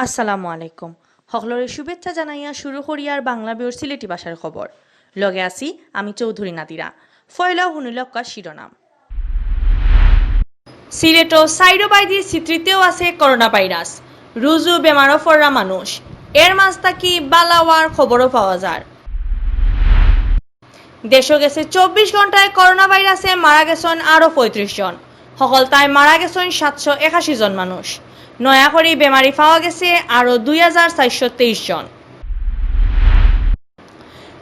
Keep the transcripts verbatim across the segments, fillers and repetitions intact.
আসসালামু আলাইকুম। হকলরে শুভেচ্ছা জানাইয়া শুরু করিয়ার বাংলা বিউর সিলেটি ভাষার খবর। লগে আছি আমি চৌধুরী নাদিরা। ফয়লা হুনিলক্কা শিরোনাম। সিলেটো চাইরোবায়দি ছিত্রিতেও আছে করোনা ভাইরাস। রুজু বেমারো পড়রা মানুষ। এর মাঝ থাকি বালা অওয়ার খবরও পাওয়া যার। দেশো গেছে চব্বিশ ঘন্টায় করোনা ভাইরাসে মারা গেছইন আরো পঁয়ত্রিশ জন। হকলতায় মারা গেছইন সাতশো একাশি জন মানুষ। নয়া করি বেমারি পাওয়া গেছে আরো দুই হাজার চারশো তেইশ জন।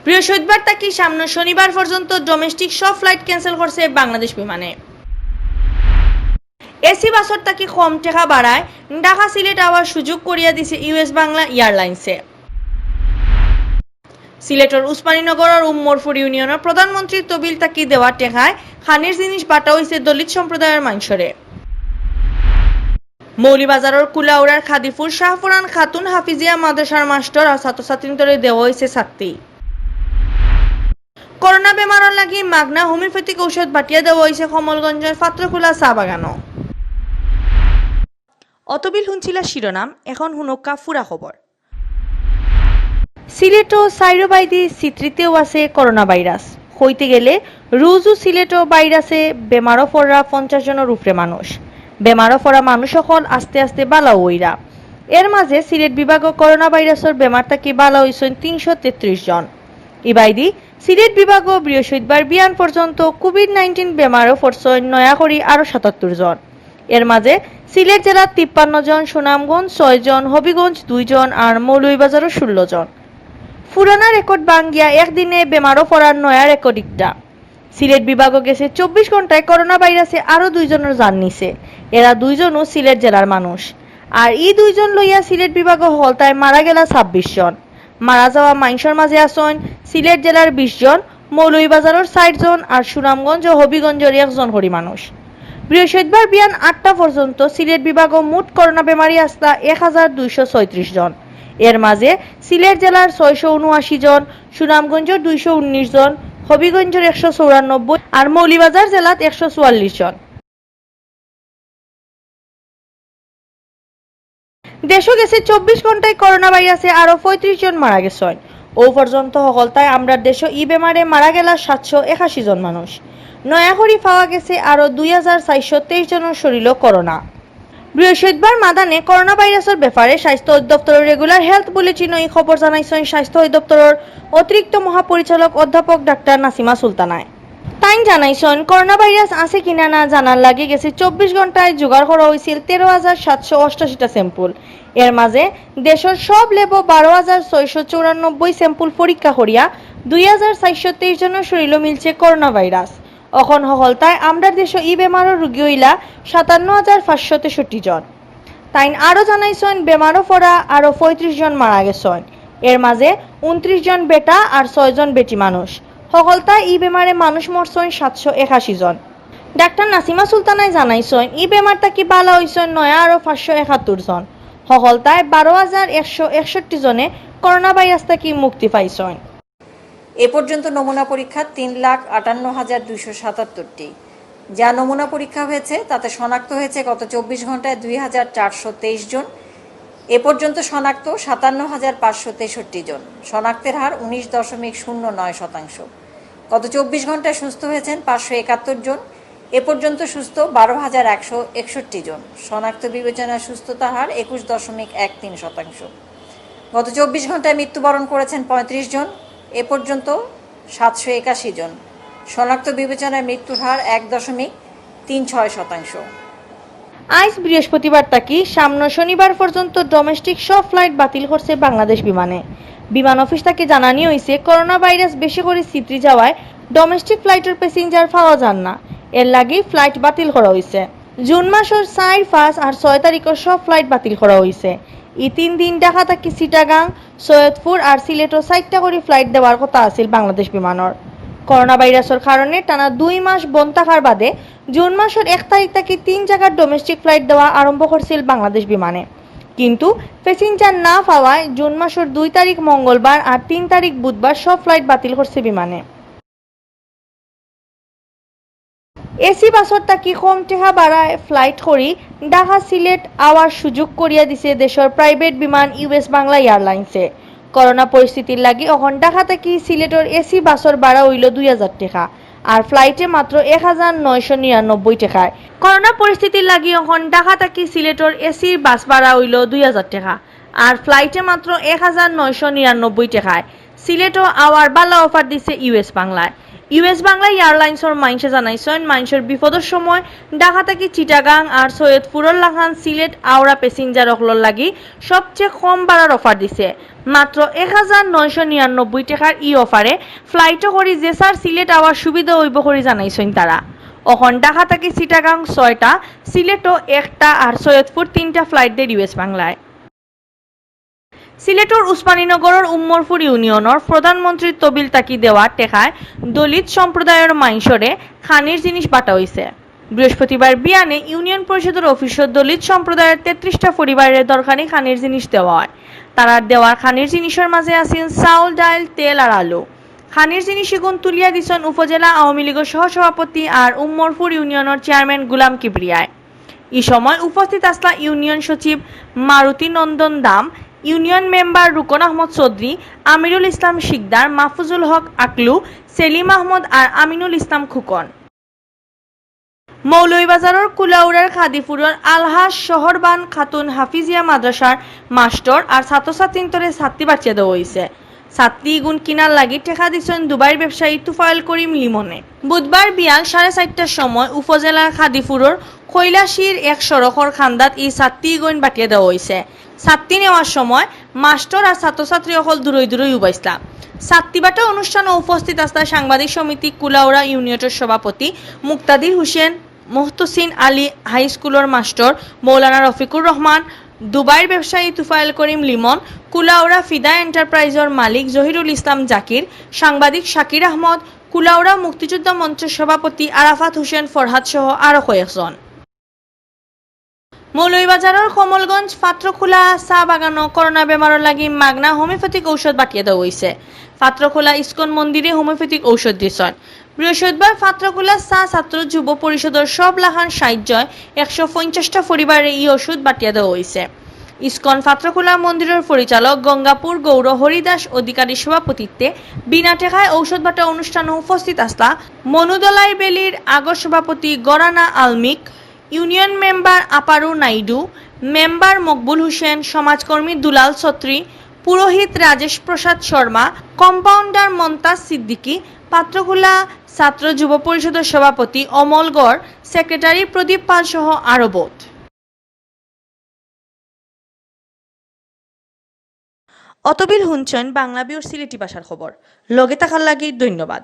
বৃহস্পতিবার থাকি সামনে শনিবার পর্যন্ত ডোমেস্টিক সব ফ্লাইট ক্যান্সেল করছে বাংলাদেশ বিমানে। এসি বাসর থাকি কম টেকা ভাড়ায় ঢাকা সিলেট আওয়ার সুযোগ করিয়া দিছে ইউএস বাংলা এয়ারলাইন্সে। সিলেটর উসমানীনগরর উম্মরপুর ইউনিয়নর প্রধানমন্ত্রীর তহবিল থাকি দেওয়া টেকায় খানির জিনিস বাটা অইছে দলিত সম্প্রদায়র মানষরে। মৌলভীবাজারর কুলাউড়ার খাদিপুর শাহপুরান খাতুন হাফিজিয়া মাদ্রাসার মাস্টর আর ছাত্রছাত্রীন্তরে দেওয়া অইছে ছাত্তি। করোনা বেমারর লাগি মাগনা হোমিওপ্যাথিক ঔষধ বাটিয়া দেওয়া অইছে কমলগঞ্জর পাত্রখোলা চা বাগানো। অতবিল হুনছিলা শিরোনাম, এখন হুনউক্কা পুরা খবর। সিলেটো চাইরোবায়দি ছিত্রিতেও আছে করোনা ভাইরাস। কইতে গেলে রুজু সিলেটো ভাইরাসে বেমারো পড়রা পঞ্চাশ জনর উপরে মানুষ। বেমারো পড়রা মানুষ অকল আস্তে আস্তে বালাও অইরা। এর মাঝে সিলেট বিভাগো করোনা ভাইরাসর বেমার থাকি বালা অইছইন তিনশো তেত্রিশ জন। ইবায়দি সিলেট বিভাগো বৃহস্পতিবার বিয়ান পর্যন্ত কোভিড নাইনটিন বেমারো পড়ছইন নয়া করি আরো সাতাত্তর জন। এর মাঝে সিলেট জেলাত তিপ্পান্ন জন, সুনামগঞ্জ ছয় জন, হবিগঞ্জ দুই জন আর মৌলভীবাজারো ষোলো জন। পুরানা রেকর্ড ভাঙ্গিয়া একদিনে বেমারো পড়ার নয়া রেকর্ড ইকটা। সিলেট বিভাগো গেছে চব্বিশ ঘন্টায় করোনা ভাইরাসে আরো দুইজনর জান নিছে। এরা দুইজনও সিলেট জেলার মানুষ। আর ই দুইজন লইয়া সিলেট বিভাগো হকলতায় মারা গেলা ছাব্বিশ জন। মারা যাওয়া মানষর মাঝে আছইন সিলেট জেলার বিশ জন, মৌলভীবাজারর ষাইট জন আর সুনামগঞ্জ ও হবিগঞ্জর একজন করি মানুষ। বৃহস্পতিবার বিয়ান আটটা পর্যন্ত সিলেট বিভাগো মোট করোনা বেমারি আছলা এক হাজার দুইশো ছয়ত্রিশ জন। এর মাঝে সিলেট জেলার ছয়শো ঊনআশি জন, সুনামগঞ্জর দুইশো উনিশ জন, হবিগঞ্জর একশো চৌরানব্বই আর মৌলভীবাজার জেলাত একশো চুয়াল্লিশ জন। দেশো গেছে চব্বিশ ঘন্টায় করোনা ভাইরাসে আরো পঁয়ত্রিশ জন মারা গেছইন। অউ পর্যন্ত হকলতায় আমরার দেশো ই বেমারে মারা গেলা সাতশো একাশি জন মানুষ। নয়া করি পাওয়া গেছে আরো দুই হাজার চারশো তেইশ জনর শরীলো করোনা। বৃহস্পতিবার মাদানে করোনা ভাইরাসর ব্যাপারে স্বাস্থ্য অধিদপ্তরর রেগুলার হেলথ বুলেটিনো ই খবর জানাইছইন স্বাস্থ্য অধিদপ্তরর অতিরিক্ত মহাপরিচালক অধ্যাপক ডাক্তার নাসিমা সুলতানায়। তাইন জানাইছইন, করোনা ভাইরাস আছে কিনা না জানার লাগি গেছে চব্বিশ ঘন্টায় জোগাড় করা অইছিল তেরো হাজার সাতশো অষ্টাশিটা স্যাম্পল। এর মাঝে দেশর সব ল্যাবো বারো হাজার ছয়শো চৌরানব্বই স্যাম্পল পরীক্ষা করিয়া দুই হাজার চারশো তেইশ জনর শরীলো মিলছে করোনা ভাইরাস। অখন হকলতায় আমরার দেশো ই বেমারর রুগী অইলা সাতান্ন হাজার পাঁচশো তেষট্টি জন। তাইন আরো জানাইছইন, বেমারো পড়া আরো পঁয়ত্রিশ জন মারা গেছইন। এর মাঝে ঊনত্রিশ জন বেটা আর ছয় জন বেটি মানুষ। হকলতায় ই বেমারে মানুষ মরছইন সাতশো একাশি জন। ডাক্তার নাসিমা সুলতানায় জানাইছইন, ই বেমার থাকি বালা অইছইন নয়া আরো পাঁচশো একাত্তর জন। হকলতায় বারো হাজার একশো একষট্টি জনে করোনা ভাইরাস থাকি মুক্তি পাইছইন। এ পর্যন্ত নমুনা পরীক্ষা তিন লাখ আটান্ন হাজার দুইশো সাতাত্তরটি, যা নমুনা পরীক্ষা হয়েছে তাতে শনাক্ত হয়েছে গত চব্বিশ ঘন্টায় দুই হাজার চারশো তেইশ জন। এ পর্যন্ত শনাক্ত সাতান্ন হাজার পাঁচশো তেষট্টি জন। শনাক্তের হার উনিশ দশমিক শূন্য নয় শতাংশ। গত চব্বিশ ঘন্টায় সুস্থ হয়েছেন পাঁচশো একাত্তর জন। এ পর্যন্ত সুস্থ বারো হাজার একশো একষট্টি জন। শনাক্ত বিবেচনায় সুস্থতার হার একুশ দশমিক এক তিন শতাংশ। গত চব্বিশ ঘন্টায় মৃত্যুবরণ করেছেন পঁয়ত্রিশ জন। এ পর্যন্ত সাতশো একাশি জন। শনাক্ত বিবেচনায় মৃত্যুর হার এক দশমিক তিন ছয় শতাংশ। আইজ বৃহস্পতিবার থাকি সামনে শনিবার পর্যন্ত ডোমেস্টিক সব ফ্লাইট বাতিল করছে বাংলাদেশ বিমানে। বিমান অফিস থাকি জানানি অইছে, করোনা ভাইরাস বেশি করি ছিত্রি যাওয়ায় ডোমেস্টিক ফ্লাইটর প্যাসেঞ্জার পাওয়া যার না, এর লাগি ফ্লাইট বাতিল করা অইছে। জুন মাসর চাইর, পাঁচ আর ছয় তারিখর সব ফ্লাইট বাতিল করা অইছে। ই তিন দিন ঢাকা থাকি চিটাগাং, সৈয়দপুর আর সিলেটো চাইরটা করি ফ্লাইট দেওয়ার কথা আছিল বাংলাদেশ বিমানর। করোনা ভাইরাসর কারণে টানা দুই মাস বন্ধ থাকার বাদে জুন মাসর এক তারিখ থাকি তিন জাগার ডোমেস্টিক ফ্লাইট দেওয়া আরম্ভ করছিল বাংলাদেশ বিমানে। কিন্তু প্যাসেঞ্জার না পাওয়ায় জুন মাসর দুই তারিখ মঙ্গলবার আর তিন তারিখ বুধবার সব ফ্লাইট বাতিল করছে বিমানে। এসি বাসর থাকি কম টেকা ভাড়ায় ফ্লাইট করি ঢাকা সিলেট আওয়ার সুযোগ করিয়া দিছে দেশর প্রাইভেট বিমান ইউএস বাংলা এয়ারলাইন্সে। করোনা পরিস্থিতির লাগি অখন ঢাকা থাকি সিলেটর এসি বাসর ভাড়া অইলো দুই হাজার টেকা, আর ফ্লাইটে মাত্র এক হাজার নয়শো নিরানব্বই টেকায়। করোনা পরিস্থিতির লাগি অখন ঢাকা থাকি সিলেটর এসি বাস ভাড়া অইলো দুই হাজার টেকা, আর ফ্লাইটে মাত্র এক হাজার নয়শো নিরানব্বই টেকায়। সিলেটও আওয়ার ভালা অফার দিছে ইউএস বাংলায়। ইউএস বাংলা এয়ারলাইন্সর মাইনষে জানাইছইন, মাইনষর বিপদর সময় ঢাকা থাকি চিটাগাং আর সৈয়দপুরর লাখান সিলেট আওরা প্যাসেঞ্জার অকলর লাগি সবচেয়ে কম ভাড়ার অফার দিছে। মাত্র এক হাজার নয়শো নিরানব্বই টেকার ই অফারে ফ্লাইটও করি যে স্যার সিলেট আওয়ার সুবিধা অইবো করি জানাইছইন তারা। অখন ঢাকা থাকি চিটাগাং ছয়টা, সিলেটও একটা আর সৈয়দপুর তিনটা ফ্লাইট দের ইউএস বাংলায়। সিলেটর উসমানীনগরর উম্মরপুর ইউনিয়নর প্রধানমন্ত্রীর তহবিল থাকি দেওয়া টেকায় দলিত সম্প্রদায়র মাইনষরে খানির জিনিস বাটা অইছে। বৃহস্পতিবার বিয়ানে ইউনিয়ন পরিষদর অফিসত দলিত সম্প্রদায়র তেত্রিশটা পরিবাররে দরকারি খানির জিনিস দেওয়া অয়। তারার দেওয়ার খানির জিনিসর মাঝে আছিল চাউল, ডাইল, তেল আর আলু। খানির জিনিস ইগুন তুলিয়া দিছইন উপজেলা আওয়ামী লীগর সহসভাপতি আর উম্মরপুর ইউনিয়নর চেয়ারম্যান গুলাম কিবরিয়ায়। ই সময় উপস্থিত আছলা ইউনিয়ন সচিব মারুতি নন্দন দাম, ইউনিয়ন মেম্বার রুকন আহমদ চৌধুরী, আমিরুল ইসলাম শিকদার, মাহফুজুল হক আকলু, সেলিম আহমদ আর আমিনুল ইসলাম খুকন। মৌলভীবাজারর কুলাউড়ার খাদিপুরর আলহাজ শহরবান খাতুন হাফিজিয়া মাদ্রাসার মাস্টর আর ছাত্রছাত্রীন্তরে ছাত্তি বাটিয়া দেওয়া অইছে। ছাত্তি ইগুন কিনার লাগি টেকা দিছইন দুবাইর ব্যবসায়ী তুফাইল করিম লিমনে। বুধবার বিয়াল সাড়ে চারটার সময় উপজেলার খাদিপুরর কৈলাসীর এক সড়কর খান্দাত ই ছাত্তি ইগুন বাটিয়া দেওয়া অইছে। ছাত্তি নেওয়ার সময় মাস্টর আর ছাত্রছাত্রী অকল দূরই দূরই উবাইছলা। ছাত্তি বাটা অনুষ্ঠানো উপস্থিত আছলা সাংবাদিক সমিতি কুলাউড়া ইউনিয়নর সভাপতি মুক্তাদির হোসেন, মোহতসিন আলী হাই স্কুলর মাস্টর মৌলানা রফিকুর রহমান, দুবাইর ব্যবসায়ী তুফাইল করিম লিমন, কুলাউড়া ফিদা এন্টারপ্রাইজর মালিক জহিরুল ইসলাম জাকির, সাংবাদিক শাকির আহমদ, কুলাউড়া মুক্তিযোদ্ধা মঞ্চর সভাপতি আরাফাত হোসেন ফরহাদ সহ আরো কয়েকজন। মৌলভীবাজারর কমলগঞ্জ পাত্রখোলা চা বাগানো করোনা বেমারর লাগি মাগনা হোমিওপ্যাথিক ঔষধ বাটিয়া দেওয়া অইছে। পাত্রখোলা ইস্কন মন্দিরে হোমিওপ্যাথিক ঔষধ দিছইন। বৃহস্পতিবার পাত্রখোলা চা ছাত্র যুব পরিষদর সব লাখান সাহায্যয় একশো পঞ্চাশটা পরিবারে ই ঔষধ বাটিয়া দেওয়া অইছে। ইস্কন পাত্রখোলা মন্দিরর পরিচালক গঙ্গাপুর গৌর হরিদাস অধিকারীর সভাপতিত্বে বিনা টেকায় ঔষধ বাটা অনুষ্ঠানো উপস্থিত আছলা মনুদলাই বেলির আগর সভাপতি গরানা আলমিক, ইউনিয়ন মেম্বার আপারু নাইডু, মেম্বার মকবুল হোসেন, সমাজকর্মী দুলাল ছত্রী, পুরোহিত রাজেশ প্রসাদ শর্মা, কম্পাউন্ডার মন্তাজ সিদ্দিকী, পাত্রখোলা ছাত্র যুব পরিষদর সভাপতি অমল গড়, সেক্রেটারি প্রদীপ পাল সহ আরো বউত। অতবিল হুনছইন বাংলা ভিউর সিলেটি ভাষার খবর। লগে থাকার লাগি ধন্যবাদ।